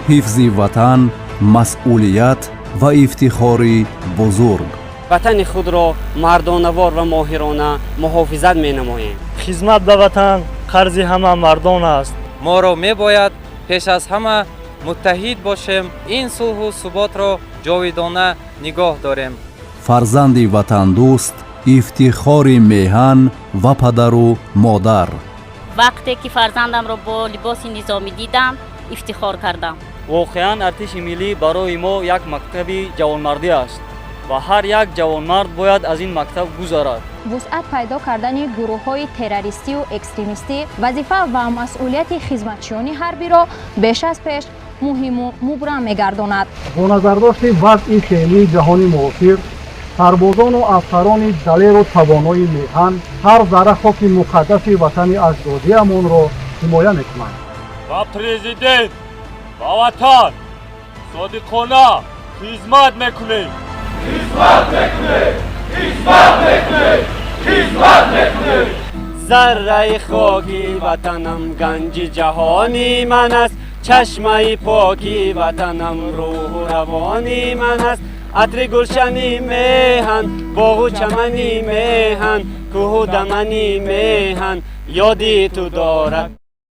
Ҳифзи ватан масъулият ва ифтихори бузург. Ватани худро мардонавор ва моҳирона муҳофизат менамоем. Хизмат ба ватан қарзи ҳама мардон аст. Моро мебояд пеш аз ҳама муттаҳид бошем, ин сулҳу суботро ҷовидона нигоҳ дорем. Фарзанди ватандӯст ифтихори меҳан ва падару модар. Вақте ки фарзандамро бо либоси низомӣ дидам, ифтихор кардам. Воқеан, артиши миллӣ барои мо як мактаби ҷавонмардӣ аст ва ҳар як ҷавонмард бояд аз ин мактаб гузарад. Вусъат пайдо кардани гурӯҳҳои террористию экстремистӣ вазифа ва масъулияти хизматчиёни ҳарбиро беш аз пеш муҳиму мубрам мегардонад. Бо назардошти вазъи феълии ҷаҳони муосир, сарбозону афсарони далеру тавонои меҳан ҳар зарра хоки муқаддаси ватани аҷдодиамонро ҳимоя мекунанд. Ба президент, ба ватан содиқона хизмат мекунем. Хизмат мекунем, хизмат мекунем, хизмат мекунем. Зарраи хоки ватанам ганҷи ҷаҳони ман аст, чашмаи поки ватанам рӯҳу равони ман аст. Атри гулшани меҳан, боғу чамани меҳан, кӯҳу дамани меҳан ёди ту дорад.